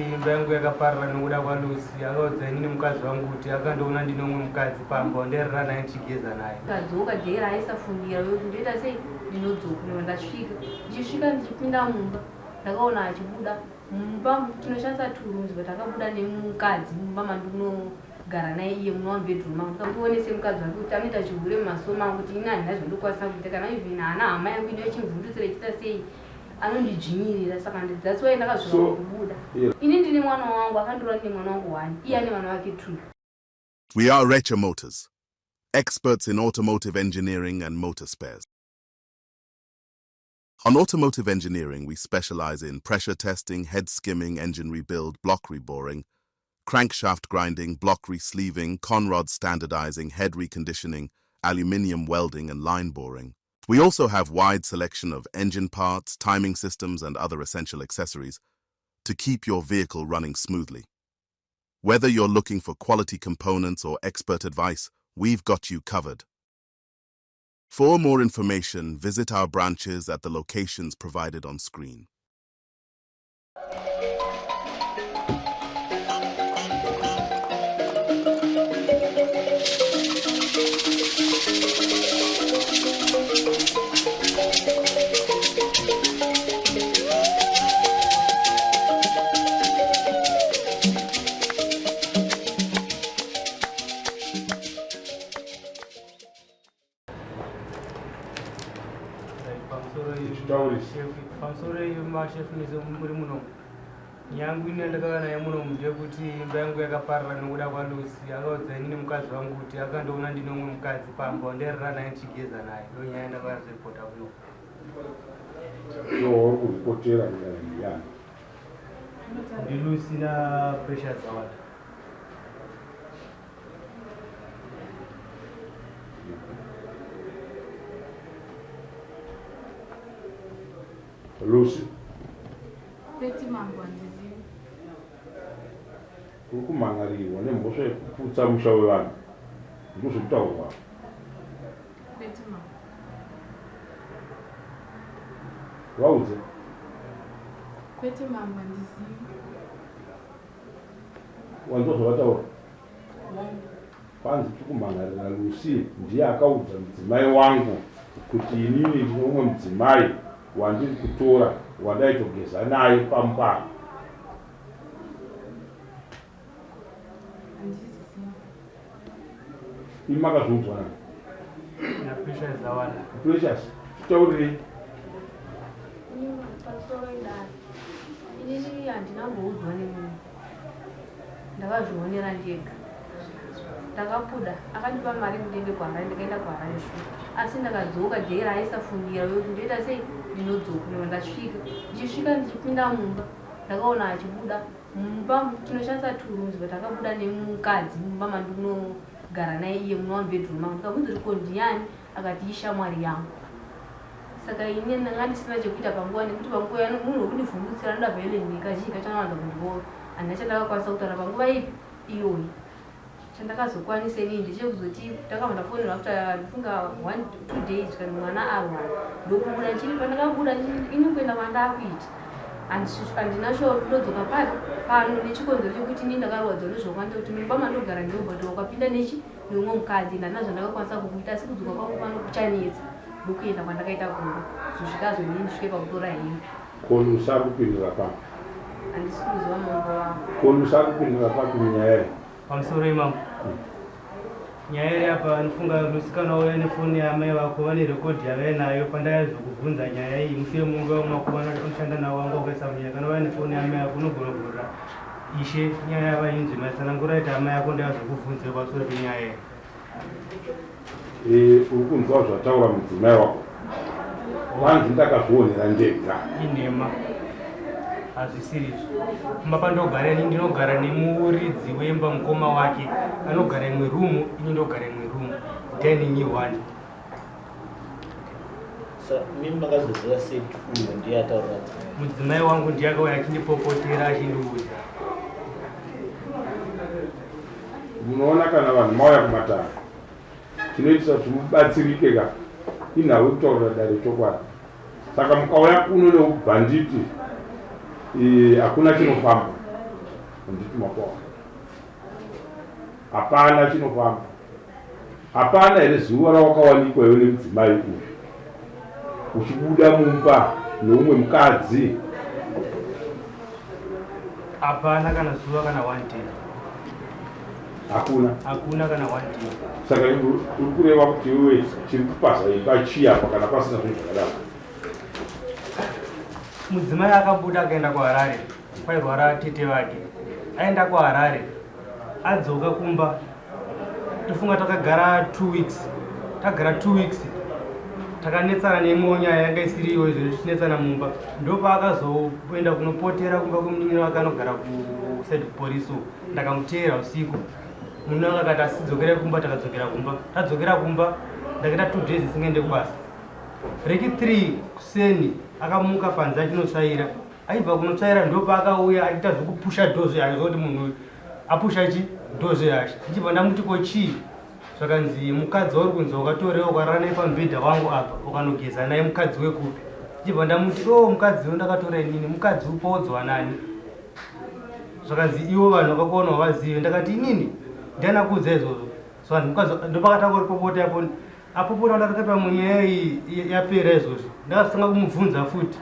imba yangu yakaparara nokuda kwaLucy. Akaudza ini nemukadzi wangu kuti akandiona ndine umwe mukadzi pamba wandairara naye ndichigeza naye. Ndadzoka jera aisafungira kuti ndoita sei ndinodzoka ndobva ndasvika. Ndichisvika ndichipinda mumba ndakaona achibuda mumba tinoshandisa two rooms but akabuda nemukadzi mumba mandinogara naye iye muno bedroom mangu ndikamuonese mukadzi wake kuti anoita chihure mumaso mangu kuti ini handina zvandokwanisa kuita kana even haana hama yangu ino ichimvhundutsira ichiita sei anondidzvinyirira saka that's why ndakazvira so, kubuda yeah. Ini ndine mwana wangu akandora ndine mwana wangu one iye ane vana vake two. We are Recha Motors, experts in automotive engineering and motor spares. On automotive engineering, we specialize in pressure testing, head skimming, engine rebuild, block reboring, crankshaft grinding, block resleeving, conrod standardizing, head reconditioning, aluminium welding, and line boring. We also have wide selection of engine parts, timing systems, and other essential accessories to keep your vehicle running smoothly. Whether you're looking for quality components or expert advice, we've got you covered. For more information, visit our branches at the locations provided on screen. Pamusoro mashefu mese muri muno, yangu ini yandakava naye muno ndeyekuti imba yangu yakaparara nokuda kwaLucy. Akaudza ini nemukadzi wangu kuti akandiona ndine umwe mukadzi pamba wandairara naye ndichigeza naye. Ndo nyaya yandakazoripota kuno. So uri kuripotera kudai ndiyani? NdiLucy naPrecious Zawada. Lucy. Kwete mambo, handizivi. Uri kumhan'arirwa nemhosva yekuputsa musha wevanhu. Ndozvekutaurwa. Kwete mambo. Vaudze. Kwete mambo, handizivi. Wanzwa zvavataura? Kwanzi tiri kumhan'arira Lucy ndiye akaudza mudzimai wangu kuti inini ndine umwe mudzimai wandiri kutora wandaitogeza naye pamba. Imi makazviudzwa nani? NaPrecious Zawada. Precious, titaurirei. Pamusoro idare. Inini handina kumboudzwa nemunhu. Ndakazvionera ndega. Ndakabuda akandipa mari kuti ndiende kuHarare ndikaenda kuHarare shuwa. Asi ndakadzoka jera aisafungira kuti ndoita sei ndinodzoka ndobva ndasvika. Ndichisvika ndichipinda mumba ndakaona achibuda mumba tinoshandisa two rooms but akabuda nemukadzi mumba mandinogara naye iye muno one bedroom mangu ndikabvunza kuti ko ndiyani akati ishamwari yangu. Saka ini ndanga ndisina chekuita panguva nekuti panguva iya munhu wekundivhundutsira anoda violent kazhinji kacho anowanza kundirova. Handina chandakakwanisa kutaura panguva ipi iyoyi. Chandakazokwanisa inini ndechekuzoti ndakabva ndafonerwa after ndifunga one two days zvikanzi mwana arwara ndokubuda ndichiri pandakabuda ini kuenda kwandakuita handina sure kuti ndodzoka papi pano nechikonzero chekuti ini ndakarwadziwa nezvakawanda kuti mumba mandogara ndiro but wakapinda nechi neumwe mukadzi and handina zvandakakwanisa kukuita asi kudzoka kwangu pano kuchanetsa ndokuenda kwandakaita kumba kuzosvika azonii ndisvike pakutora hembe. Ko Lucy ari kupindira papi? Handisi kuziva mambo wangu. Ko Lucy ari kupindira papi munyaya iyi? Pamusoro imambo. Nyaya iri apa ndifunga Lucy kana wauya nefoni yaamai vako vane rekodhi yavainayo pandayazokubvunza nyaya iyi mushure munguva wemakuva unoshanda navo wanga wakaisa munyaya kana wauya nefoni yaamai vako unogona kuvhurira Ishe nyaya yavainzwi matsanangura ita amai ako ndayazokubvunze pamusoro penyaya iyi. Eh, uri kunzwa zvataura mudzimai wako kwanzi ndakazvionera ndega. Inhema, hazvisirizvo. Kumba pandogara ini ndinogara nemuridzi wemba mukoma wake anogara imwe rumu ini ndogara imwe rumu dining one. Mimi makazoziva sei kuti uyo ndiye ataurira mudzimai? Mudzimai wangu ndiye akauya achindipopotera achindiudza. Munoona kana vanhu mauya kumatare chinoitisa kuti mubatsirike ka inhau yekutaurira dare chokwadi. Saka mukauya kuno neubhanditi hakuna chinofamba. Handiti makwao. Hapana chinofamba. Hapana here zuva rawakawanikwa iwe nemudzimai uyu uchibuda mumba neumwe mukadzi? Hapana kana zuva kana one day. Hakuna. Hakuna kana one day. Saka uri kureva kuti iwe chiri kupaza imba chii apa kana pasina zvinhu zvakadaro? Mudzimai akabuda akaenda kuHarare kwairwara tete vake. Aenda kuHarare adzoka kumba tofunga takagara 2 weeks. Tagara 2 weeks takanetsana neimwewo nyaya yanga isiri iyoyo izvo tichinetsana mumba. Ndopaakazoenda kunopotera kumba kwemunin'ina wake anogara kusaid kupolisi uko. Ndakamuteera usiku. Munin'ina wake akati asi dzokerai kumba takadzokera kumba. Tadzokera kumba ndakaita 2 days ndisingaende kubasa. Reki 3 kuseni akamuka panze achinotsvaira. Aibva kunotsvaira ndopaakauya achiita zvekupusha door zvehasha zvekuti munhu uyu apusha chi door zvehasha. Ndichibva ndamuti ko chii? Zvakanzi mukadzi wauri kunzi wakatorewa ukarara naye pamubhedha wangu apa ukanogeza naye mukadzi wekupi? Ndichibva ndamuti oh mukadzi uyu ndakatora inini mukadzi upi waudzwa nani? Zvakanzi ivo vanhu vakakuona havazive. Ndakati inini ndiani akuudza izvozvo? Zvakanzi mukadzi ndopakatanga kuripopota apo apopota ndakati pamwe nyaya iyi yapera izvozvo. Ndakazotanga kumubvunza futi.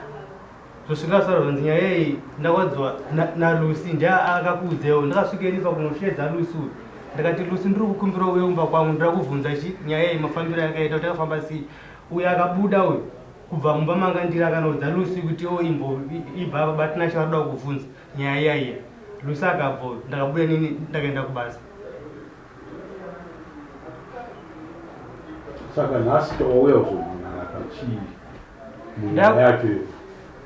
Zvosvika sara zvanzi nyaya iyi ndakaudzwa naLucy ndiye akakuudzewo. Ndakasvika ini pakunosheedza Lucy uyu. Ndikati Lucy ndiri kukumbira uye kumba kwangu ndira kuvhunza chi nyaya iyi mafambiro ayakaita kuti yakafamba sei. Uyu akabuda uyu kubva mumba manga ndiri akanoudza Lucy kuti o imbo ibva apa baTinashe vari kuda kukuvhunza nyaya iya iya. Lucy akabva uyu ndakabuda inini ndakaenda kubasa. Saka nhasi chawauya kuzomhan'ara pachii munyaya yacho iyo?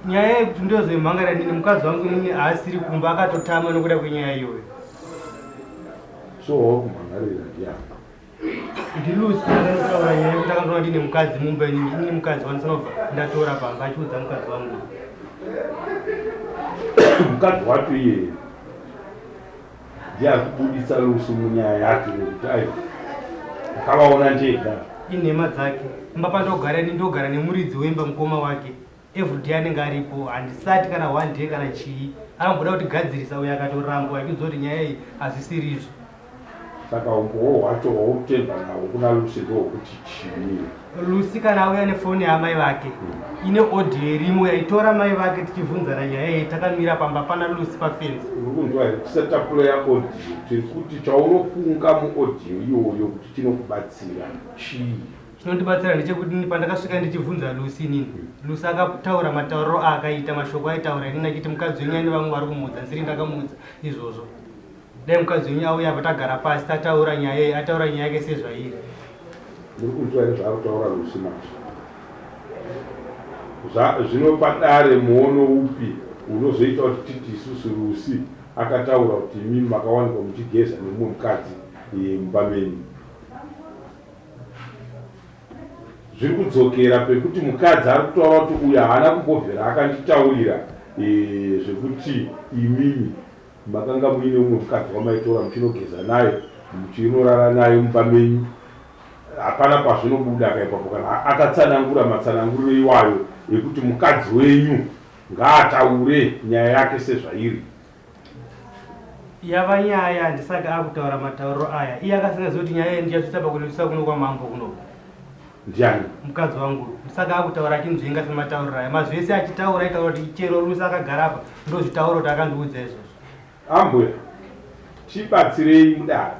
Nyaya yekuti ndozemhangara nini mukadzi wangu inini haasiri kumba akatotama nokuda kwenyaya iyoyo. So wauri kumhan'arira ndiani? NdiLucy akanotaura nyaya yekuti akandiona ndine mukadzi mumba inini inini mukadzi wandisina kubva ndatora pamba achiudza mukadzi wangu. Mukadzi wacho iyeye Ndiye ari kubuditsa Lucy munyaya yacho nekuti aiwa ndakavaona ndega. Inhema dzake. Kumba pandogara ini ndogara nemuridzi wemba mukoma wake. Everyday anenge aripo handisati kana one day kana chii. Akamboda kutigadzirisa uyo akatorambwa achiudzwa kuti nyaya iyi hazvisiri izvo. Saka umbowo hwacho hwauri kutemba nahwo kuna Lucy ndohwekuti chii? Lucy kana auya nefoni yaamai vake ine audio irimo yaitora mai vake tichivhunzana nyaya iyi takamira pamba pana Lucy pafenzi. Uri kunzwa here? Tisatapura yaaudio tiri kuti chaunofunga muaudio iyoyo kuti chinokubatsira chii? Chinondibatsira ndechekuti ini pandakasvika ndichivhunza Lucy inini Lucy akataura matauriro aakaita mashoko aitaura inini achiti mukadzi wenyu ane vamwe vari kumuudza ndisiri ndakamuudza izvozvo. Dai mukadzi wenyu auya apa tagara pasi tataura nyaya iyi ataura nyaya yake sezvairi. Muri kunzwa here zvaari kutaura Lucy manje? Zva, zvinopa dare muono upi unozoita kuti titi isusu Lucy akataura kuti imimi makawanikwa muchigeza nemumwe mukadzi mumba menyu? Zviri kudzokera pekuti mukadzi ari kutaura kuti uyu haana kumbobvira akanditaurira zvekuti imimi Makanga muine umwe mukadzi wamaitora muchinogeza naye muchinorara naye mumba menyu hapana pazvinobuda ka ipapo kana akatsanangura matsananguriro iwayo ekuti mukadzi wenyu ngaataure nyaya yake sezvairi. Yava nyaya handisati akutaura matauriro aya iye akasingazivi kuti nyaya iyi ndichasvitsa pakunoisvitsa kuno kwamambo kuno. Ndiani? Mukadzi wangu uyu. Saka akutaura achinzvenga sematauriro aya. Mazwi ese achitaura aitaura kuti chero Lucy akagara apa ndozvitaura kuti akandiudza izvozvo. Ambuya, tibatsirei mudare.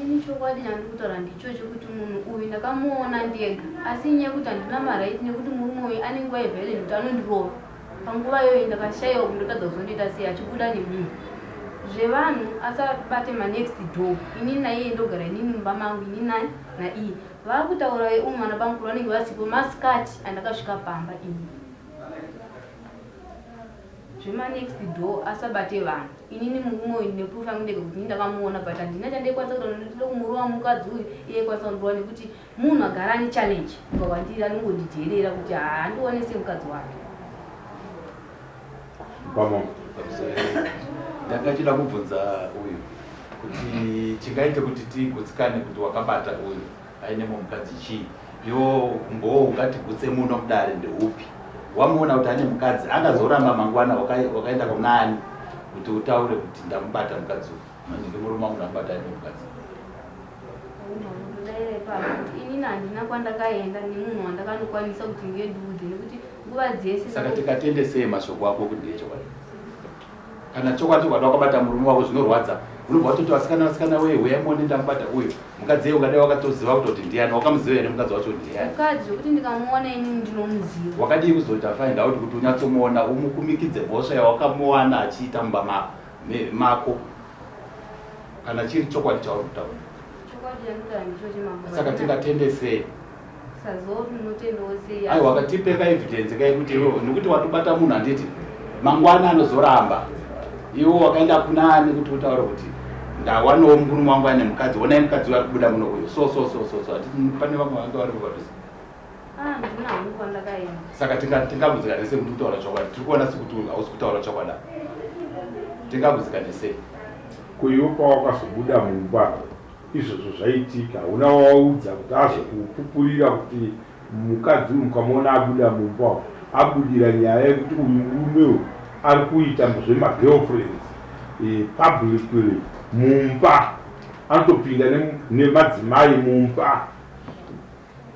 Ini chokwadi chandiri kutaura ndicho chekuti munhu uyu ndakamuona ndega asi inyaya yekuti handina maright nekuti murume uyu ane nguva yeviolent kuti anondirova. Panguva iyoyo ndakashaiwa kuti ndotadza kuzondoita sei achibuda nemunhu. Zvevanhu asabate manext door inini naiye ndogara inini mumba mangu inini nani naiye. Vakutaura veumwe ana bamukuru vanenge vasipo masikati andakasvika pamba ini. Zvema next door asabate vanhu. Inini murume uyu ndine proof yangu ndega kuti ini ndakamuona but handina chandaikwanisa kuita ndinoda kumurova mukadzi uyu iye aikwanisa kundirova nekuti munhu agara ane challenge kubva kwandiri anongondidherera kuti haandione semukadzi wake. Pamwe. Ndanga chida kubvunza uyu kuti chingaite kuti tigutsikane kuti wakabata uyu aine mumwe mukadzi chii iwo umbowo ungatigutse muno mudare ndeupi wamuona kuti ane mukadzi angazoramba mangwana wakaenda kunani Kuti utaure kuti ndamubata mukadzi uyu, manhingi murume wangu ndamubata aine mukadzi. Inini handina kwandakaenda nemunhu wandakanokwanisa kuti ngendiudze nekuti nguva dzese. Saka tikatende sei mashoko ako kuti ndeechokwadi? Kana chokwadi chokwadi wakabata murume wako zvinorwadza, unobva watoti vasikana vasikana wee huyai muone ndamubata uyu. Mukadzi iye ungadai wakatoziva kutoti ndiani, wakamuziva here mukadzi wacho kuti ndiani? Mukadzi zvekuti ndikamuona inini ndinomuziva. Wakadii kuzoita find out kuti unyatsomuona umukumikidze mhosva yawakamuwana achiita mumba mako kana chiri chokwadi chauri kutaura? Chokwadi chandikutaura ndichochi mambo. Saka tingatende sei? Saziva kuti munotendawo sei. Aiwa katipe ka evidence kai kuti iwe nekuti watobata munhu handiti mangwana anozoramba iwe wakaenda kuna ani kuti utaure kuti ndawanawo murume wangu ane mukadzi honai mukadzi uyo ari kubuda muno uyo so so so so so handiti pane vamwe vange vari padhuze. Ah, ndina hangu kwandakaenda. Saka tingabudzikane sei kuti kutaura chokwadi tiri kuona sekuti hausi kutaura chokwadi apa tingabudzikane sei? Ko iwe pawakazobuda mumba izvozvo zvaitika hauna wawaudza kuti azokupupurira kuti mukadzi uyu mukamuona abuda mumba umu abudira nyaya yekuti uyu murume uyu ari kuita zvemagirlfriends eh, publicly mumba anotopinda nemadzimai mumba.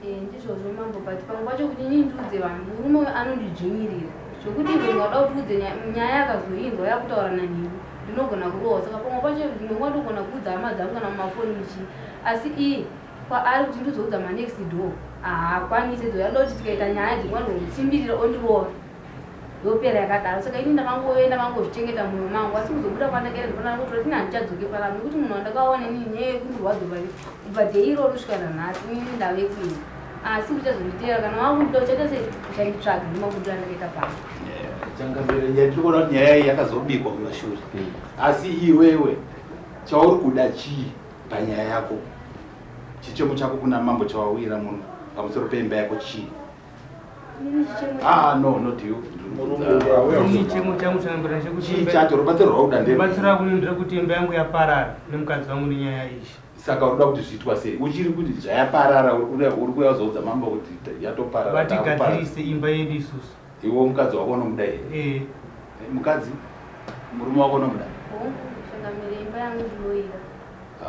Eh, ndizvozvo mambo but pamwe pacho kuti inini ndiudze vanhu murume uyu anondidzvinyirira zvekuti iwe ndingada kuti udze nyaya akazoinzwa yakutaura nanhingi ndinogona kurohwa saka pamwe pacho dzimwe nguva ndogona kuudza hama dzangu kana mumafoni muchii asi iye kwaari kuti ndizoudza manext door haakwanise dzo yanoda kuti tikaita nyaya dzimwe anomutsimbirira ondirova yopera yakadaro saka ini ndakangove ndakangozvichengeta mumwe mangu asi kuzobuda kwandakaita ndipana kutora tini handichadzoke panapa nekuti munhu wandakaona inini nyaya yekundirwadza pari kubva dei iroro kusvika nanhasi inini ndave kuenda asi uchazonditeera kana wakundida uchaita sei uchanditsvaga nemabudiro andakaita pano. Changamire, nyaya tiri kuona kuti nyaya iyi yakazobikwa kumashure asi iwewe chauri kuda chii panyaya yako? Chichemo chako kuna mambo chawauyira muno pamusoro peimba yako chii? Ah, no, not you. Chichemo changu chanambira chekuti chii chacho rubatsiro rwauda ndere rubatsiro rwangu nderekuti imba yangu yaparara nemukadzi wangu nenyaya iyi. Saka unoda kuti zviitwa sei? Uchiri kuti zvayaparara uri kuuya kuzoudza mambo kuti yatoparara. Vatigadzirise imba yedu isusu. Iwe mukadzi wako unomuda here? Eh. Mukadzi murume wako unomuda? Hongu, changamire imba yangu ndinoida.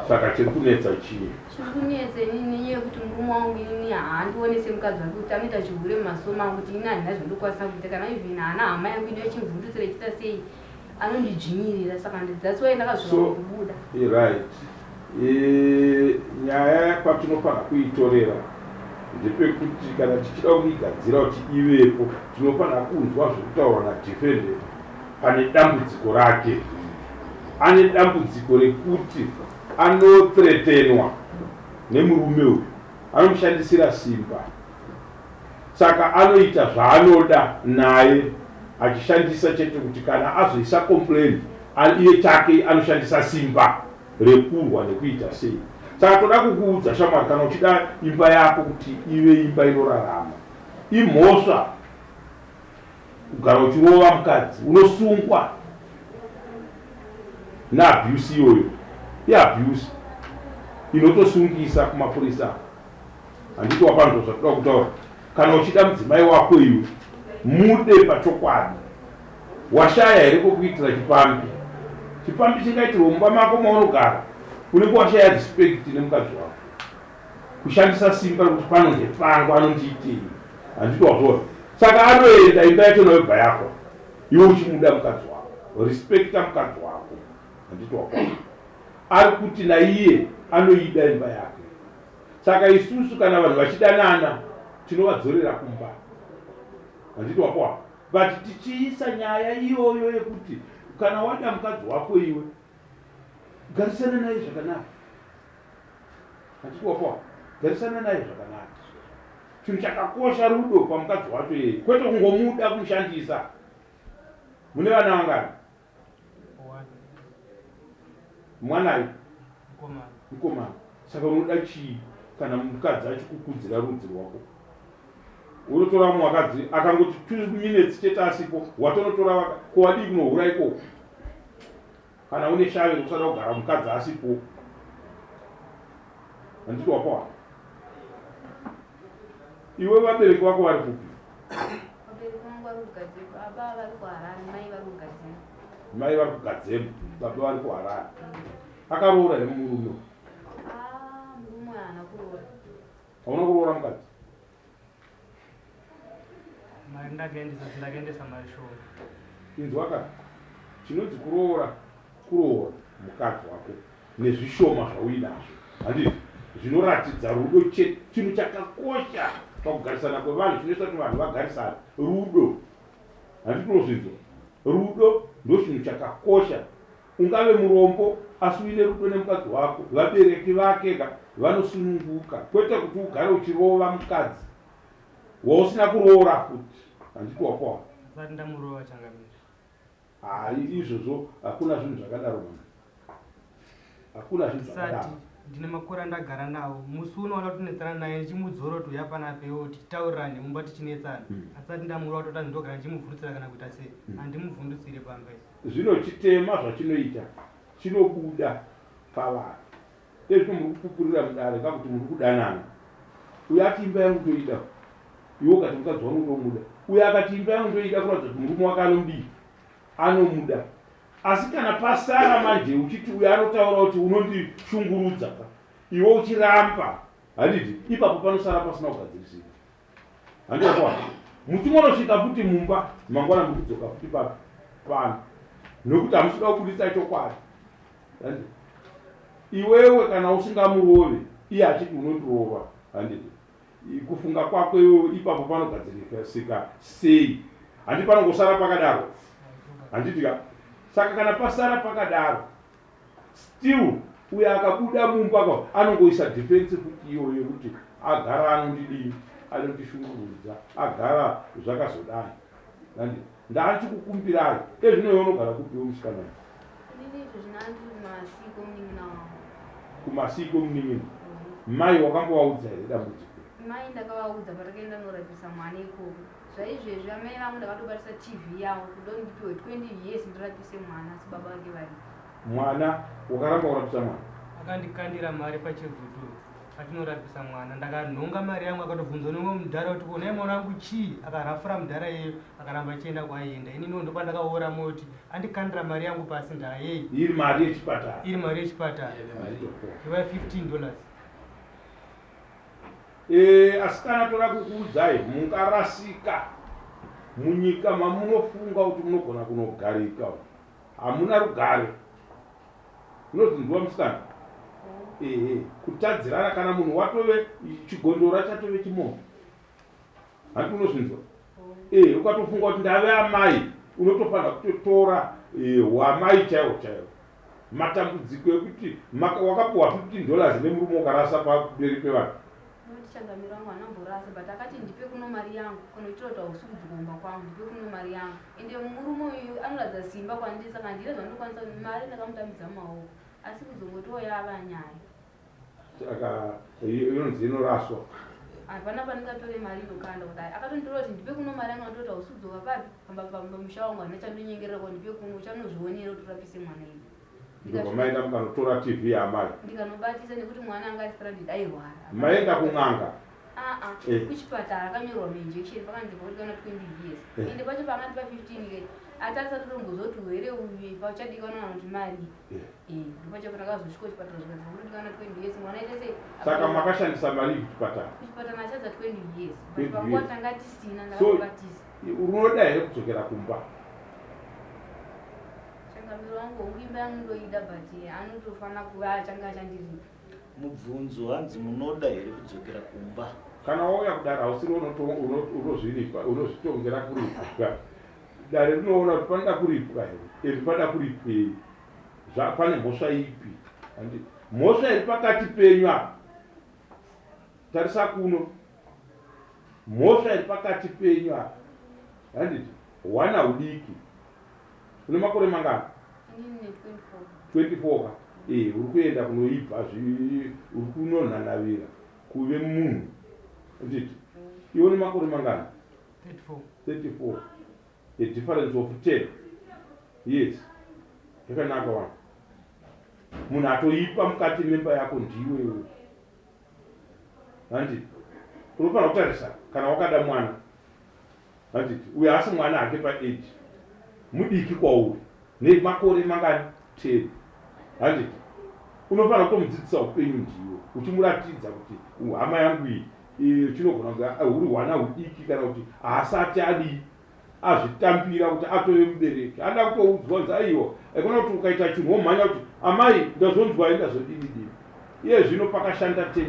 Saka chiri kunetsa chii? Chiri kunetsa inini nenyaya yekuti murume wangu inini haandione semukadzi wake kuti anoita chihure mumaso mangu kuti ini handina zvandokwanisa kuita kana even haana hama yangu ino yachimvhundutsira ichiita sei anondidzvinyirira saka that's why ndakazvira kubuda. Right. E, nyaya patinofanira kuitorera ndepekuti kana tichida kuigadzira kuti ivepo tinofanira kunzwa zvekutaurwa nadefendant pane dambudziko rake. Ane dambudziko rekuti anothreatenwa nemurume uyu, anomushandisira simba saka anoita zvaanoda naye achishandisa chete kuti kana azoisa complain iye chake anoshandisa simba rekurwa nekuita sei. Saka toda kukuudza shamwari, kana uchida imba yako kuti ive imba inorarama, imhosva kugara uchirova mukadzi, unosungwa neabuse iyoyo. Iabuse inotosungisa kumapurisa. Handiti wapanzwa zvatoda kutaura? Kana uchida mudzimai wako iwe mude pachokwadi. Washaya here kwekuitira chipfambi? Chipfambi chingaitirwe mumba mako maunogara, unenge washaya respect nemukadzi wako. Kushandisa simba rekuti pano ndepangu anondiitei? Handiti wazviona? Saka anoenda imba yacho nayo yafa iwe uchimuda mukadzi wako. Respecta mukadzi wako. Handiti wakwana? Ari kuti naiye anoida imba yake. Saka isusu kana vanhu vachidanana tinovadzorera kumba. Handiti wapoa? But tichiisa nyaya iyoyo yekuti kana wada mukadzi wako iwe garisana naye zvakanaka. Handiti wapoa? Garisana naye zvakanaka. Chinhu chakakosha rudo pamukadzi wacho iyeye, kwete kungomuda kumushandisa. Mune vana vangani? Mwanai? Mukomana. Saka unoda chii kana mukadzi achikukudzira rudzi rwako? Unotora mukadzi akangoti 2 minutes chete asipo, watonotora vaka ko wadii kunohura ikoko? Kana une shave rekusada kugara mukadzi asipo. Handiti wapoa? Iwe vabereki vako vari kupi? Vabereki vangu vari kugadzira, baba vari kuHarare, mai vari kugadzira. Mai vari kuGadzembo, baba vari kuHarare. Akaroora here murume? Ah, murume haana kuroora. Hauna kuroora mukadzi? Mari ndakaendesa, ndakaendesa mari shoma. Inzwa ka, chinonzi kuroora kuroora mukadzi wako nezvishoma zvauinazvo, handiti? Zvinoratidza rudo chete. Chinhu chakakosha pakugarisana kwevanhu chinoita kuti vanhu vagarisane rudo. Handiti unozvinzwa? Rudo ndochinhu chakakosha. Ungave murombo asi uine rudo nemukadzi wako, vabereki vake ka vanosununguka, kwete kuti ugare uchirova mukadzi wausina kuroora futi. Handiti wakohwa? Asati ndamurova changamire. Hayi izvozvo hakuna zvinhu zvakadaro mwana. Hakuna zvinhu zvakadaro. Ndine makore andagara nawo musi uno wada kutonetsana naye ndichimudzora kuti uya panapa iwo tichitaurirane mumba tichinetsana asati ndamurova toti ndogara ndichimuvhundutsira kana kuita sei handimuvhundutsire pamba Zvino chitema zvachinoita chinobuda pavanhu. Ezvino muri kupupurira mudare ka kuti muri kudanana. Uyo ati imba yangu ndoida. Iwe ukati mukadzi wangu ndomuda. Uyo akati imba yangu ndoida kuratidza kuti murume wake anomudii? Anomuda. Asi kana pasara manje uchiti uyo anotaura kuti unondishungurudza ka. Iwe uchiramba. Handiti ipapo panosara pasina kugadzirisika. Handiyakwana. Muchingonosvika futi mumba mangwana muri kudzoka futi papi pano nokuti hamusi kuda kubudisa chokwadi. Handiti iwewe kana usingamurove iye achiti unondirova handiti kufunga kwako iwewe ipapo panogadzirisika sei handi panongosara pakadaro handiti ka saka kana pasara pakadaro Still uyo akabuda mumba ka anongoisa defense futi iyoyo yekuti agara anondidii anondishungurudza agara zvakazodai and ndaachikukumbirai ezvino iwe unogara kupi iwe musikana uyu? Inini izvo zvinanzi kumasiko munin'ina wangu. Kumasiko munin'ina mai wakambovaudza here dambudziko Mai ndakavaudza patakaenda norapisa mwana ikoko. Zvaizvezvi amai vangu ndakatobatisa TV yavo kuda ndipiwe 20 years ndirapise mwana asi baba vake varipo. Mwana wakaramba kurapisa mwana? Akandikandira mari pachegutu atinorapisa mwana ndakanhonga mari yangu akatobvunzwa neumwe mudhara kuti ko nhai mwana wangu chii akarafura mudhara iyeyo akaramba achienda kwaaienda ininiwo ndopandakaora moyo kuti andikandira mari yangu pasi ndayei iri mari yechipatara iri mari yechipatara iva 15 dollars E, asikana toda kukuudzai mungarasika munyika mamunofunga kuti munogona kunogarika hamuna rugare unozvinzwa musikana ehe kutadzirana kana munhu watove chigondora chatove chimoto hanti unozvinzwa ee ukatofunga kuti ndave amai unotofanira kutotora hwamai eh, chaiwo chaiwo matambudziko ekuti wakapiwa 15 dollars nemurume ukarasa pamberi pevanhu Noti changamire wangu anamborasa but akati ndipe kuno mari yangu kana uchitaura kuti hausi kudzoka kumba kwangu ndipe kuno mari yangu ende murume uyu anoratidza simba kwandiri saka handina zvandinokwanisa mari ndakamutambidza mumaoko asi kuzongotiwo yava nyaya saka inonzi inoraswa hapana pandingatore mari inokanda kudai akatonditora kuti ndipe kuno mari yangu andoti hausi kudzoka papi pamba pamusha wangu handina chandonyengerera ko ndipe kuno uchanozvionera kuti urapise mwana iwe Ndobva maenda mukanotora TV yaamai. Ndikanobatisa nekuti mwana anga ari stranded airwara. Maenda kun'anga? Ah ah. Eh. Kuchipatara akanyorwa mainjection pakanzi pakuti kana 20 years. Eh. Ende pacho pakandipa 15 ke atarisa totombozoti here uyu pachadikana kana kuti mari. Eh. Eh, ndopacho patakazosvika kuchipatara zvikanzi pakuti kana 20 years mwana aite sei? Saka makashandisa mari kuchipatara? Kuchipatara achadza 20 years. But panguva tanga tisina ndakabatisa. So unoda here kudzokera kumba? Changamire wangu hongu imba yangu ndoida but anotofana kuva achange achandiripa. Mubvunzo hanzi munoda here kudzokera kumba? Kana wauya kudare hausiri unozviripa unozvitongera kuripwa. Dare rinoona kuti panoda kuripwa here and panoda kuripwei pane mhosva ipi handi mhosva iri pakati penyu apa tarisa kuno mhosva iri pakati penyu apa handiti hwana hudiki Une makore mangani? Inini ne 24. 24 ka? Eh, uri kuenda kunoibva zvi uri kunonhanhavira kuve munhu. Nditi. Iwe une makore mangani? 34. 34. A difference of 10 years. Yakanaka wani. Munhu atoipa mukati memba yako ndiwe iwe. Handiti. Unofanira kutarisa kana wakada mwana. Handiti uyo haasi mwana hake paage mudiki kwauri. Nemakore mangani? 10. Handiti unofanira kutomudzidzisa upenyu ndiwe uchimuratidza kuti hama yangu iyi chinogona kunge huri hwana hudiki kana kuti haasati adii azvitambira kuti atove mubereki anoda kutoudzwa kunzi aiwa aikona kuti ukaita chinhu womhanya kuti amai ndazonzwai ndazodini dini iye zvino pakashanda 10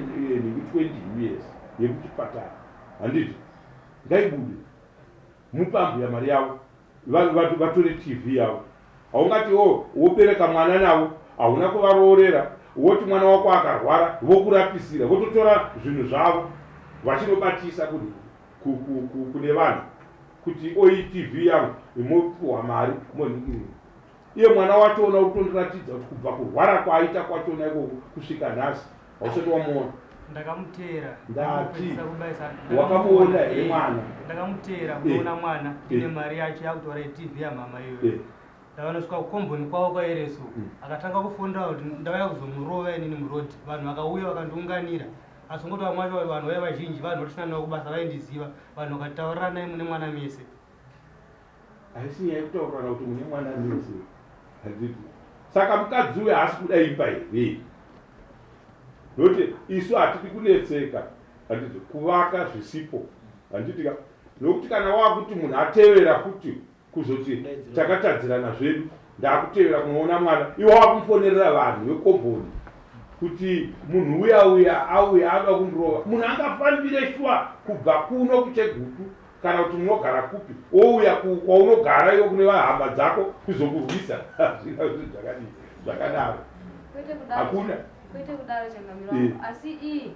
20 years yekuchipatara handiti ngaibude mupe ambuya mari yavo vatore tv yavo haungati o oh, wobereka mwana navo hauna kuvaroorera woti mwana wako akarwara vokurapisira vototora zvinhu zvavo vachinobatisa kune vanhu kuti oyi tv yangu mopiwa mari moningirira iye mwana wachona uri kutondiratidza kuti kubva kurwara kwaaita kwachona ikoko kusvika nhasi hausati wamuona ndakamuteera ndati wakamuona here eh, mwana ndakamuteera eh. kunoona mwana ine mari yacho yakutora yetv yamama iyoyo eh. ndavanosvika kukomboni kwavo kwaereso mm. akatanga kufonera kuti ndavaya kuzomurova inini muroad vanhu vakauya vakandiunganira asi ngoti vamwe vacho vanhu vaiva vazhinji vanhu vatisina navo kubasa vaindiziva vanhu vakataurirana mune mwana mese Haisi nyaya yekutaurirana kuti mune mwana mese handiti saka mukadzi uyo haasi kuda imba here nokuti isu hatidi kunetseka handiti kuvaka zvisipo handiti ka nokuti kana wakuti munhu atevera futi kuzoti takatadzirana zvedu ndakutevera kunoona mwana iwe wakumufonerera vanhu vekomboni kuti munhu uya uya auya anoda kundirova munhu angafambire shuwa kubva kuno kuchegutu kana kuti munogara kupi wouya kwaunogara iwe kune vahama dzako kuzokurwisa hazvina zvinhu zvakadii zvakadaro hakuna kwete kudaro changamiro eh. asi iyi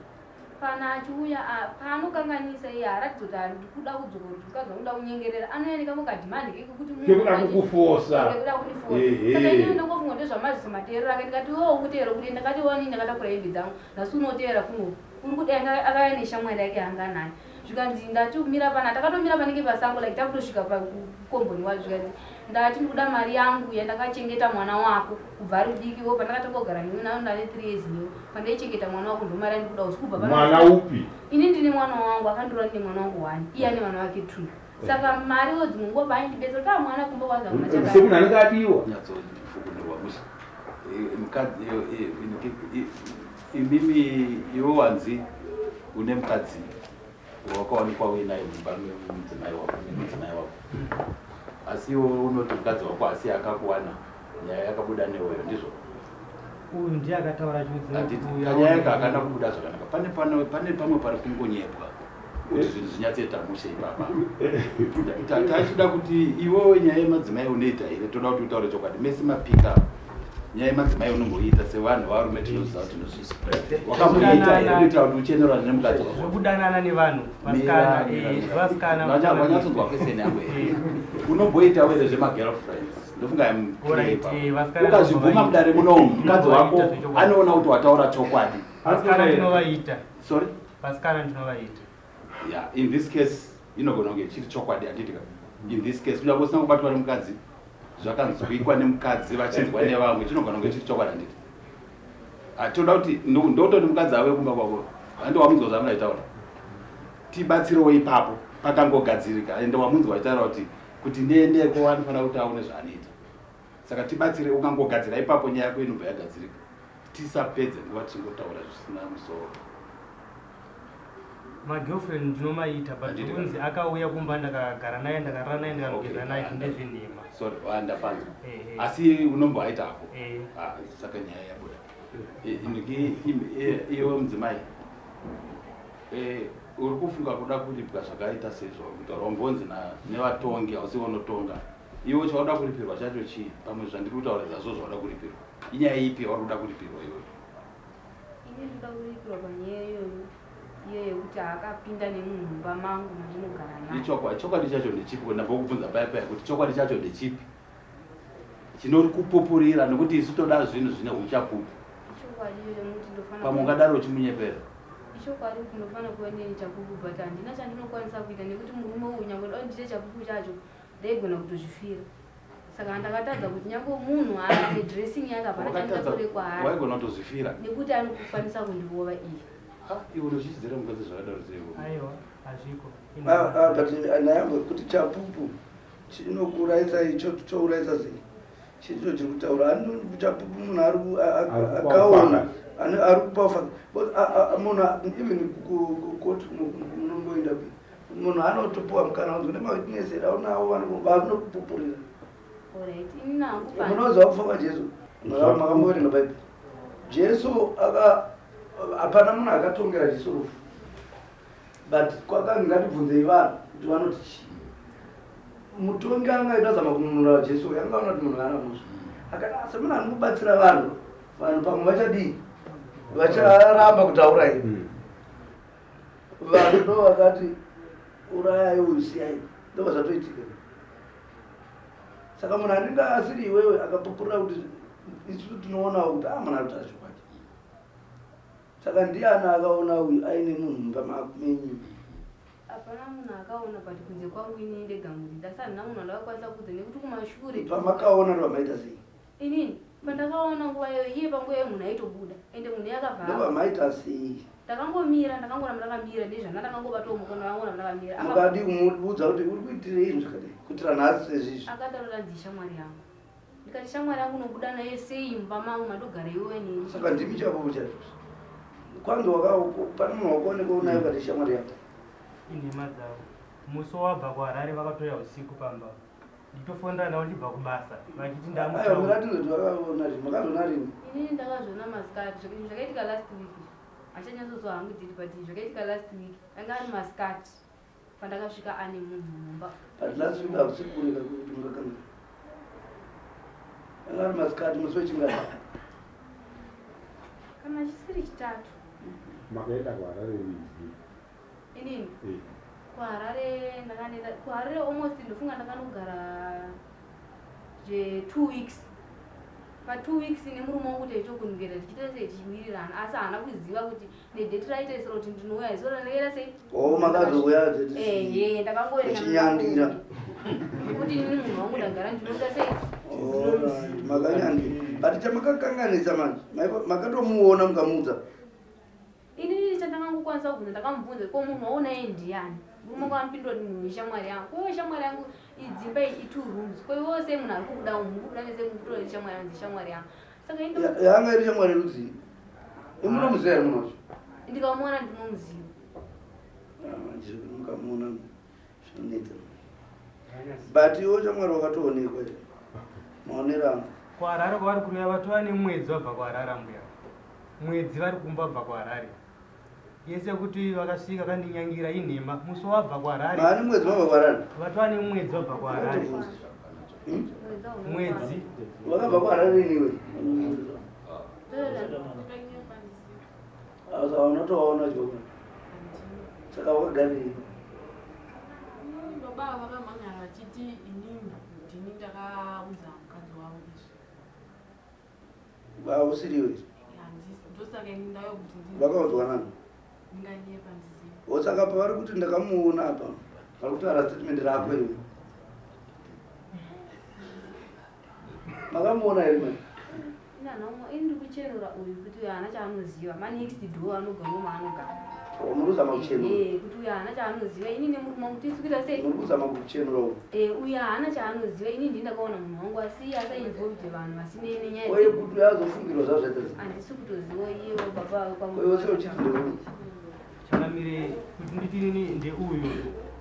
kana achiuya paanokanganisa iye haaratidza kuti handikuda kudzoka kuti mukadzi wangu kuda kunyengerera anouya nekamwe kadhimandi kekuti kekuda kukufosa kekuda kundifosa saka inini ndongofunga ndezvamaziso mateerero ake ndikati iwewo ukuteera kuti ndakati wani ndakatakura hembe dzangu nhasi unoteera kuno uri kuda akauya neshamwari yake yanga nayo zvikanzi ndati kumira pana takatomira panenge pasango like takutosvika pakomboni wacho zvikanzi ndati ndikuda mari yangu yandakachengeta mwana wako kubva ari mudiki wo pandakatanga kugara newe nano ndane three years newe pandaichengeta mwana wako ndomari yandikuda usi kubva mwana upi ini ndine mwana wangu akandora ndine mwana wangu one iye ane mwana wake two saka mari wo dzimwe nguva paaindibetsera kuti a mwana kumba kwanza kuna semunhu anenge adiwa nyatsofukunurwa musha eh, mukadzi eh, eh, Imimi iwe wanzi une mukadzi wakawanikwa uinaye mumba memudzimai wako nemudzimai wako asi iwe unoti mukadzi wako asi akakuwana nyaya yakabuda neweyo ndizvo uyu ndiye akataura kanyaya ka akana kubuda zvakanaka pane pane pamwe pari kungonyepwa kuti zvinhu zvinyatsoita mushe ipapa tachida kuti iwewe nyaya yemadzimai unoita here toda kuti utaure chokwadi mese mapika nyaya yemadzimai unomboiita sevanhu varume tinoziva kuti tinozvisa wakamboiita here kuitira kuti uchenerane nemukadzi wako zvekudanana nevanhu vasikana eh, vasikana wanyatsonzwa kweseni yangu here unomboitawo here zvemagirlfriends ndofunga eh, ukazvibvuma mudare munomu mukadzi wako anoona kuti wataura chokwadi vasikana tinovaita sorry Vasikana ndinovaita. Yeah, in this case inogona kunge chiri chokwadi handiti ka. In this case kunyange usina kubatwa nemukadzi zvakanzwikwa nemukadzi vachinzwa nevamwe chinogona kunge chiri chokwadi handiti. Ah, toda kuti ndototi mukadzi ave kumba kwako handi wamunzwa zvamuda achitaura tibatsirewo ipapo pakangogadzirika ende wamunzwa achitaura kuti kuti ndiendeko anofanira kuti aone zvaanoita saka tibatsire ukangogadzira ipapo nyaya yako inobva yagadzirika Tisapedze nguva tichingotaura zvisina musoro. Magirlfriend ndinomaita but zvekunzi akauya kumba ndakagara naye ndakarara naye ndikanogeza naye ndezvenhema. Sorry, wandapanzwa. Asi unomboaita hako. Ah, saka nyaya yabuda. Iwe mudzimai uri kufunga kuda kuripwa zvakaita sezvo kutaura wambonzi nevatongi hausi unotonga iwe chauda kuripirwa chacho chii pamwe zvandiri kutaura zvazvo zvauda kuripirwa Inyaya ipi yauri kuda kuripirwa iyoyo? Ini ndinoda kuripirwa panyaya iyoyo iyo yekuti akapinda nemunhu mumba mangu mandinogara naye. Ichokwadi, chokwadi chacho ndechipi? Ko ndambokubvunza paya paya kuti chokwadi chacho ndechipi chinori kupupurira nekuti isu toda zvinhu zvine uchapupu. Ichokwadi icho chekuti ndofanira Pamwe ungadaro uchimunyepera. Ichokwadi kuti ndofanira kuva ndine chapupu but handina chandinokwanisa kuita nekuti murume uyu nyangwe dai ndiite chapupu chacho ndaigona kutozvifira. Saka ndakatadza kuti nyange munhu haane dressing yake hapana chandingatore kwaari. Waigona kutozvifira. Nekuti anokwanisa kundirova iye. Ah, iwe unochichidzira mukadzi zvakadaro sei? Aiwa, hazviko. Ah, ah, but nyaya yangu yekuti chapupu chinokuurayisa icho chourayisa sei? Chicho chiri kutaura chapupu munhu akaona ari kupa ufakazi munhu even kukoti munongoenda munhu anotopiwa mukana unzi une mawitness here aunawo vanokupupurira. Munoziva kufa kwaJesu? Makamboverenga Bhaibheri? Jesu aka hapana munhu akatongera Jesu rufu but kwakanzi ngatibvunzei vanhu kuti vanoti chii. Mutongi anga aida zama kununura Jesu uyu anga aona kuti munhu haana mhosva. Akati asi munhu anobatsira vanhu, vanhu pamwe vachadii? Vacharamba kutaura here? Vanhu ndo vakati urayai uyu siyai. Ndobva zvatoitika. Saka munhu anenge asiri iwewe akapupurira kuti isu tinoonawo kuti ah munhu ari kutaura chokwadi. Saka ndiani akaona uyu aine munhu mumba menyu? Hapana munhu akaona but kunze kwangu inini ndega muridzi asi handina munhu wandakakwanisa kuudza nekuti kumashure. Pamakaona ndopamaita sei? Inini pandakaona nguva iyoyo iye panguva iyoyo munhu aitobuda ende munhu iye akabva Ndopamaita sei? Ndakangomira ndakangoramba ndakamira nezvanda ndakangobatawo mukono ndakangoramba ndakamira. Mukadii kumuudza kuti uri kuitirei zvinhu zvakadai kuitira nhasi sezvizvi? Akataura nzi shamwari yangu. Ndikati shamwari yangu unobuda naye sei mumba mangu mandogara iwewe neni. Saka ndimi chapupu chacho. Kwanzi waka pane munhu wakaonekwa unaye ukati shamwari yako. Inhema dzavo. Musi wabva kuHarare vakatouya usiku pamba. Ndichitofonera navo ndichibva kubasa vachiti ndamutown. Aiwa mira tinzwe kuti vakaona rini. Makazviona rini? Inini ndakazviona masikati. Zvinhu zvakaitika last week. Handichanyatsoziva hangu date but zvakaitika last week. Anga ari masikati pandakasvika ane munhu mumba. But last week hakusi kure ka kuti mungakanga. Anga ari masikati musi wechingani? Kana chisiri chitatu. Makaenda kuHarare rini? Inini? Eh. KuHarare ndakanoenda kuHarare almost ndofunga ndakanogara zve 2 weeks. Pa 2 weeks nemurume wangu taitokunukira tichiita sei tichiwirirana asi haana kuziva kuti nedate raitaisira kuti ndinouya iso ndakaita sei. Oh makazouya date. Ehe ndakangoenda. Uchinyangira. Kuti inini munhu wangu ndagara ndinoita sei. Alright makanyangira. But chamakakanganisa manje makatomuona mukamuudza. Inini chandakangokwanisa kubvunza ndakamubvunza ko munhu waunaye ndiyani? Murume wangu anopindura kuti munhu ishamwari yangu. Ko iwe shamwari yangu idzimba iyi itwo rooms. Ko iwewo sei munhu ari kubuda umu muri kubuda mese mukutora shamwari yangu shamwari yangu. Saka ini Yanga iri shamwari rudzii? Imi munomuziva here munhu wacho? Ndikamuona ndinomuziva. Ah, manje mukamuona zvinonetsa. But iwe shamwari wakatoonekwa here? Maonero angu. KuHarare kwavari kuuya vatova nemwedzi vabva kuHarare ambuya. Mwedzi vari kumba vabva kuHarare. Yese kuti vakasvika kandinyangira inhema. Musi wabva kuHarare. Maani mwedzi vabva kuHarare? Vatova nemwedzi vabva kuHarare. Mwedzi. Vakabva kuHarare rini iwe? Saka unotovaona joko. Saka wakagarirei? Baba vakamhangara vachiti inini ndini ndakaudza mukadzi wavo izvi. Hausiriwe. Ndosaka ini ndauya kuti ndi. Vakaudzwa nani? Ndinganyepa ndizive. Osaka pavari kuti ndakamuona apa. Vari kutaura statement rako iwe. Makamuona here mai? Ini ndiri kuchenura uyu kuti uyu haana chaanoziva. Manext door anogara maanogara. Oh, muri kuzama kuchenura. Eh, kuti uyu haana chaanoziva. Ini nemurume wangu tisi kuita sei? Muri kuzama kuchenura uyu. Eh, uyu haana chaanoziva. Ini ndini ndakaona munhu wangu asi iye asa involved vanhu vasinei nenyaya. Oye kuti uyu azofungirwa zvazvaita sei? Handisi kutoziva iye baba kwangu. Oye wose uchiti ndeuyu. Changamire kuti nditi nini ndeuyu.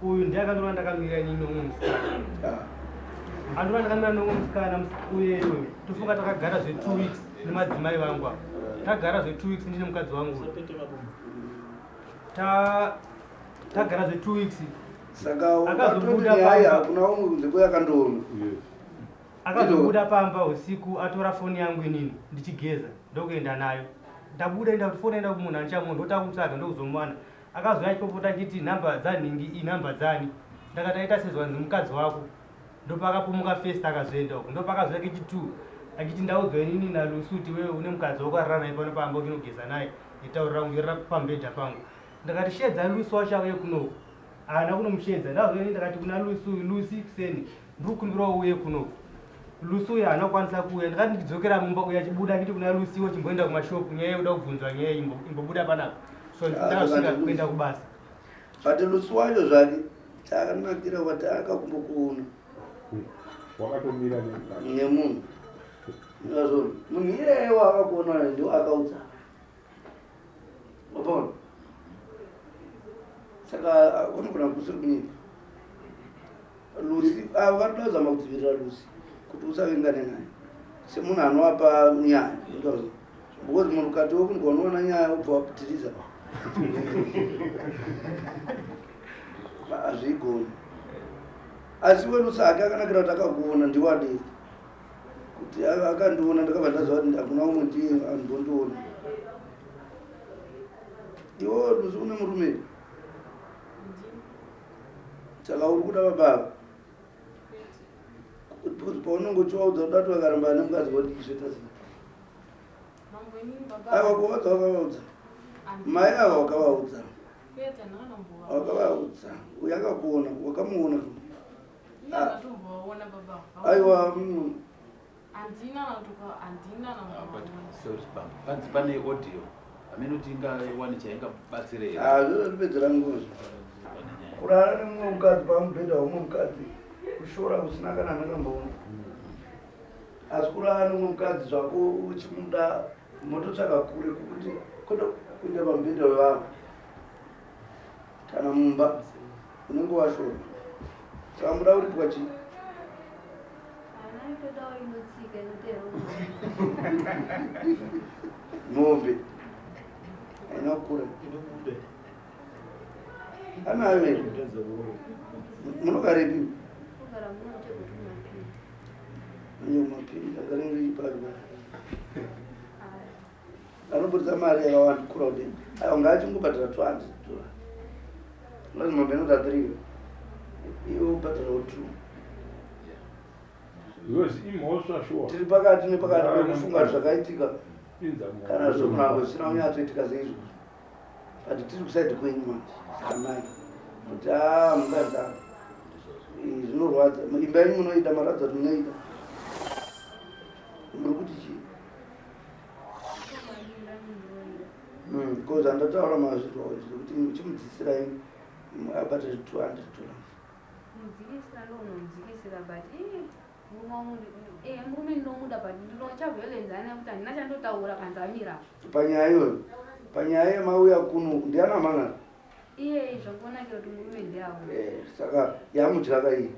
Uyu ndiye akandorova ndakamira inini neumwe musikana. Ah. Andorova ndakamira neumwe musikana uye uyu. Tofunga takagara zve 2 weeks nemadzimai vangu ava. Tagara zve 2 weeks ndine mukadzi wangu. Ta tagara zve 2 weeks. Saka akazobuda pamba hakuna umwe kunze kweyakandoona. Akazobuda pamba usiku atora foni yangu inini ndichigeza ndokuenda nayo. Ndabuda enda kuti foni enda kumunhu andichamuona ndotanga kumutsvaga ndokuzomuwana. Akazouya achipopota achiti nhamba dzanhingi inhamba dzani. Ndakati aita sezvanzi mukadzi wako. Ndopakapumuka first akazoenda uko. Ndopakazouya kechi 2 achiti ndaudzwa inini naLucy kuti iwewe une mukadzi wako arara naye pano pamba uchinogeza naye netauro rangu yorara pamubhedha pangu. Ndakati sheedza Lucy wacho auye kunoku. Haana kunomusheedza. Ndazouya inini ndakati kuna Lucy uyu Lucy kuseni ndiri kukumbirawo uuye kunoku. Lucy uyu haana kukwanisa kuuya. Ndakati ndichidzokera mumba uyu achibuda achiti kuna Lucy iwe chimboenda kumashopu nyaya yekuda kubvunzwa nyaya iyi imbobuda panapa. So Ah, ndakasvika kuenda kubasa. But Lucy wacho zvake chakanakira wati akakumbokuona Wakatomira nemukadzi. nemunhu. Ndazvona munhu iyeye waakakuona ndiwo akaudza. Wapaona? Saka unogona kusiri kunyepa. Lucy avo vari kuda kuzama kudzivirira Lucy kuti usavengane naye semunhu anovapa nyaya ndozvo because munhu ukati wokunzwa unoona nyaya wobva waputiriza hazvigoni asi welusi hake akanakira kuti akakuona ndiwadei kuti akandiona ndakabva ndaziva kuti hakuna umwe ndiye andondiona iwo lusi une murume saka uri kuda baba ava because paunenge uchivaudza kuda kuti vakaramba ane mukadzi vodii zvoita sei aiwa kuvaudza wakavaudza mai ava wakavaudza wakavaudza uyo akakuona wakamuona aiwa mm. Panzi pane audio hameno kuti ingawane chaingabatsire here. Ah, zvinotipedzera nguva kurara nemumwe mukadzi pamubhedha wemumwe mukadzi kushora kusina kana ndakamboona asi kurara nemumwe mukadzi zvako uchimuda mototsvaka kure kukuti kwete kuenda pamubhedha wevanhu kana mumba unenge washora saka muda kuripwa chii mombe haina kukura anayo here munogarepi mapiri akarengeipari Anobudisa mari yakawanda kura kuti aiwa ngaachingobhadhara 200 dollar. Ungazi mombe inoda 3 iwe ubhadharawo 2. Because imhosva sure. Tiri pakati nepakati pekufunga zvakaitika kana zvokunango zvisina kunyatsoitika seizvozvo. But tiri kusaidi kwenyu manje samai kuti haa mukadzi apa zvinorwadza imba yenyu munoida maradza kuti munoida muri kuti chii Because andataura mazvirwa zvekuti chimudzisirai abate 200 dollars. Mudzikisira ndomudzikisira but eh, murume ndinomuda but ndinocha violence ana kuti handina chandotaura kanzi amira. Panyaya iyoyo panyaya yemauya kuno ndiana mangana? Iye zvakunakira kuti murume ndiawo. Eh, saka yamudyaka iyi.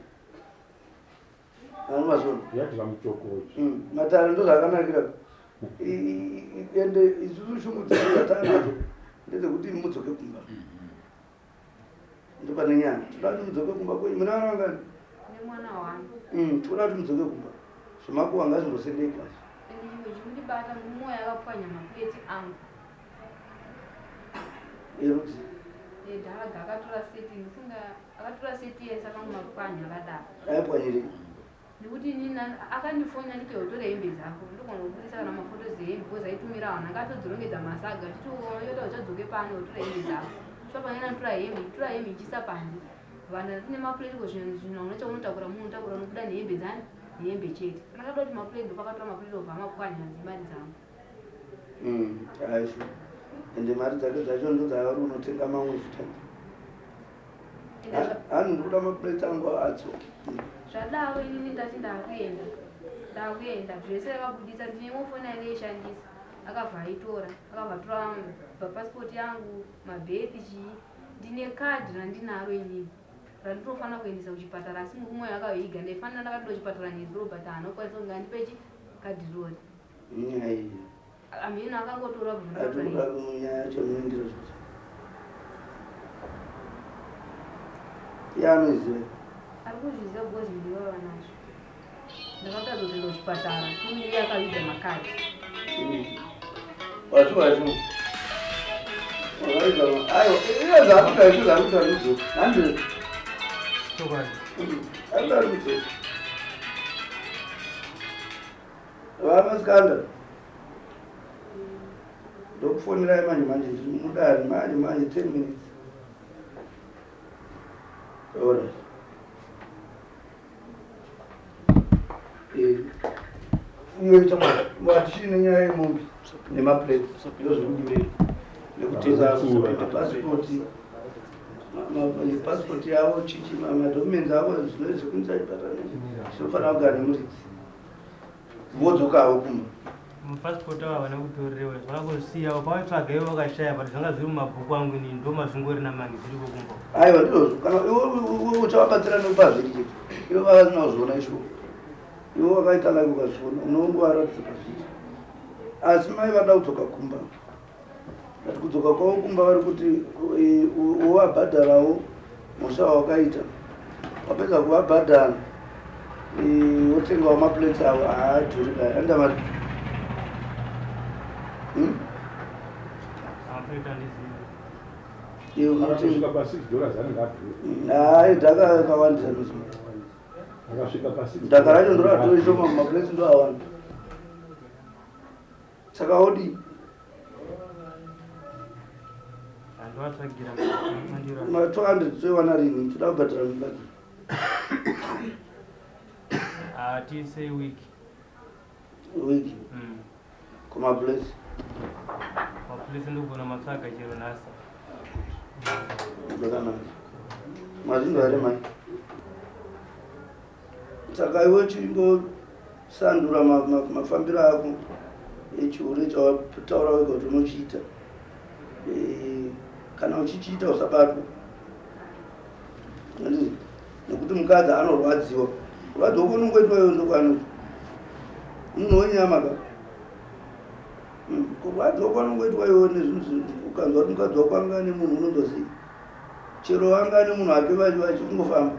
Anozvona. Yadya muchokocho. Mm, matare ndozvakanakira. Ende isusu shungu dzedu dzatanadzo ndedzekuti mudzoke kumba. Ndopane nyaya. Toda kuti mudzoke kumba kwenyu. Mune vana vangani? Nemwana wangu. Mm, toda kuti mudzoke kumba. Zvemakuva ngazvimbosendekwa. Ende chimwe chikundibata mumwoyo akapwanya mapureti angu. Erudzi. Edhaga akatora seti ndofunga Akatora seti yese akangomapwanya akadaro. Aipwanyirei? Nekuti inini akandifonya nditi utore hembe dzako ndogona kubudisa kana mafotos ehembe because aitumira vanhu anga atodzirongedza masaga achiti yota uchadzoke pano utore hembe dzako so panena tora hembe tora hembe ichiisa panze vanhu tine maplate ko zvinhu zvinhu hauna chaunotakura munhu unotakura unobuda nehembe dzani nehembe chete kana akada kuti maplate ndopakatora maplate obva amapwanya mari dzangu Aisho ende mari dzake dzacho ndodzaari unotenga mamwe futi hanzi ndikuda maplates angu adzoke zvadaro inini ndati ndakuenda ndakuenda zvese akabudisa ndine imwe foni yange ishandisa akabva aitora akabva atora pasipoti yangu mabhethi chii ndine kadhi randinaro inini randinofanira kuendesa kuchipatara asi murume uyo akaiga ndaifanira ndakatoda kuchipatara nezuro but haana kukwanisa kunge andipe chi kadhi rori Inyaya iyi. Ameno akangotora Atoda nyaya yacho munoindira zvose. Iye anoiziva. Ari kuzviziva because ndivo vanazvo. Ndakatadza kuenda kuchipatara kune iye akaviga makadhi. Wacho wacho. Wakaviga aiwa iye zvakuita izvo zvakuita ndizvo. Hande. Chokwadi. Arikuda ndizvo. Vamasikanda ndokufonerai manje manje ndiri mudare manje manje 10 minutes. Alright. Eh, iyo chamwa watichine nyaya yemombe nemaplates ndozvikudiwei nekuti pasipoti pasipoti yavo chichi madocuments avo zvinoizvikunisa chipatara zvinofanira kugara nemuridzi. Vodzokawo kumba. Mapasipoti avo havana kutorewa zvakangosiyawo pavaitsvaga ivo vakashaya but zvanga zviri mumabhuku angu inini ndo mazvingori namangi zviriko kumba. Aiwa ndizvozvo kana iwe uchavabatsira nekupazviri chete ivo vavasina kuzviona ishuwa iwe wakaita like ukazviona unongovaratidza pazviri asi mai vada kudzoka kumba but kudzoka kwavo kumba vari kuti e, wovabhadharawo mhosva wakaita wapedza kuvabhadhara e, wotengawo maplates avo haadhuri kaya anoita mari hmm? Hayi dhaka akawandisa dhaka racho ndoratorishoma maplates ndoawanda Saka wodii? Handivatsvagira mandiro. Ma 200 toiwana rini? Toda kubhadhara mukadzi. Ah, tiise week. Week. Kuma place. Mapolisi ndogona matsvaga chero nhasi. Zvakanaka. Mazvinzwa here mai? Saka iwe chingosandura mafambiro ako echihure chawataura wega kuti unochiita. Eh, kana uchichiita usabatwa. Handiti? Nekuti mukadzi anorwadziwa. Kurwadziwa kwaunongoitwa iwe ndokwaanoita. Munhu wenyama ka. Kurwadziwa kwaunongoitwa iwe nezvinhu ukanzwa kuti mukadzi wako anga ane munhu unonzwa sei? Chero anga ane munhu ake vachingofamba.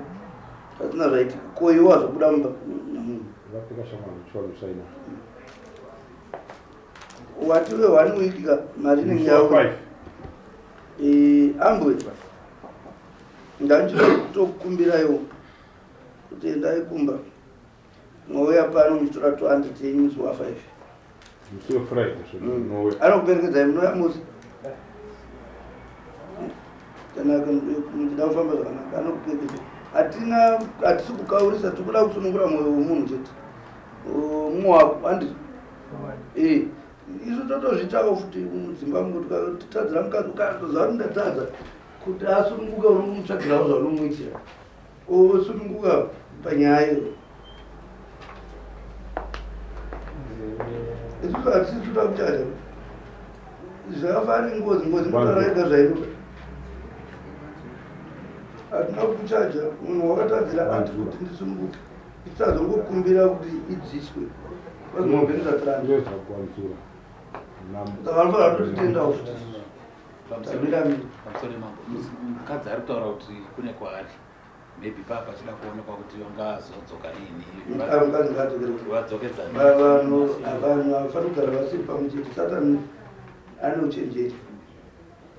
Pasina zvaitika. Ko iwe wazobuda mumba namunhu. Vakapfeka shamwari uchivarusaina. Wati we one week ka mari inenge Musi wa yauya. five. Eh, ambwe. Ndandichitokumbiraiwo kuti endai kumba. Mouya pano muchitora 200 yenyu musi wa 5. Musi we Friday so munouya. Anokuperekedzai munouya musi. Kana muchida kufamba zvakanaka anokuperekedza. Hatina hatisi kukaurisa tiri kuda kusunungura mwoyo wemunhu chete. Mumwe wako handiti? Eh, isu totozviitawo futi mudzimba mungu tikatadzira mukadzi ukatoziva kuti ndatadza kuti asununguke unomutsvagirawo zvaunomuitira. Osununguka panyaya iyo. Isusu hatisi toda kuchaja. Zvakafanana nengozi, ngozi inotaura yega zvainoda. Hatina kuchaja munhu wakatadzira ati kuti ndisununguke. Tisazongokumbira kuti idziswe. Vazombe ndisatirani. Ndozvakuwanzura. Saka vanofanira kutotitendawo futi. Tamira mira. Pamusoro mambo, mukadzi ari kutaura kuti kune kwaari. Maybe paa pachida kuonekwa kuti vangazodzoka riini. Mukadzi ngaadzokere. Vadzokedzana. Vanhu vanhu havafaniri kugara vasiri pamwe chete. Satani ane uchenjeri.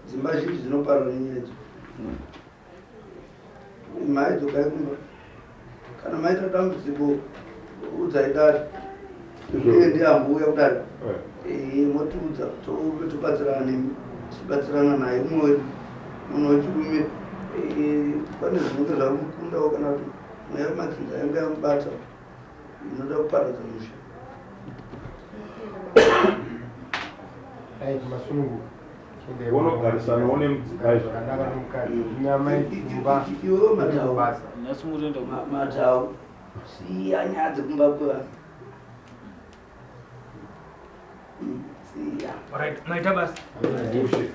Dzimba zhinji dzinoparwa nenyaya idzo. Mai dzokai kumba. Kana maita dambudziko udzai dare. Iye ndiye ambuya kudare. Eh, motiudza tobatsirana nemi tichibatsirana naye umwe wedu munhu wechirume eh, pane zvinenge zvamukundawo kana kuti mweya wemadzinza yanga yamubata inoda kuparadza musha. Right, masununguka. Wonogarisanawo nemudzimai zvakanaka nomukadzi. Nyama yekumba. Iwewe matau. Basa. Matau. Siya nyaya dzekumba kwevanhu. Siya. Alright, maita basa. Mushe.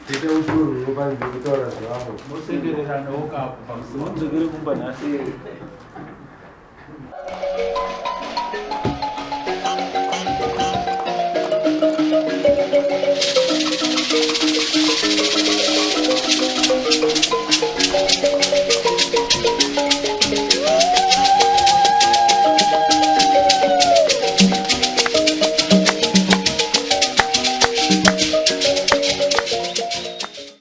Tete uturu unopanze kutaura zvevamwe. Mosendereranawo kapo pamusoro. Mudzokere kumba nhasi.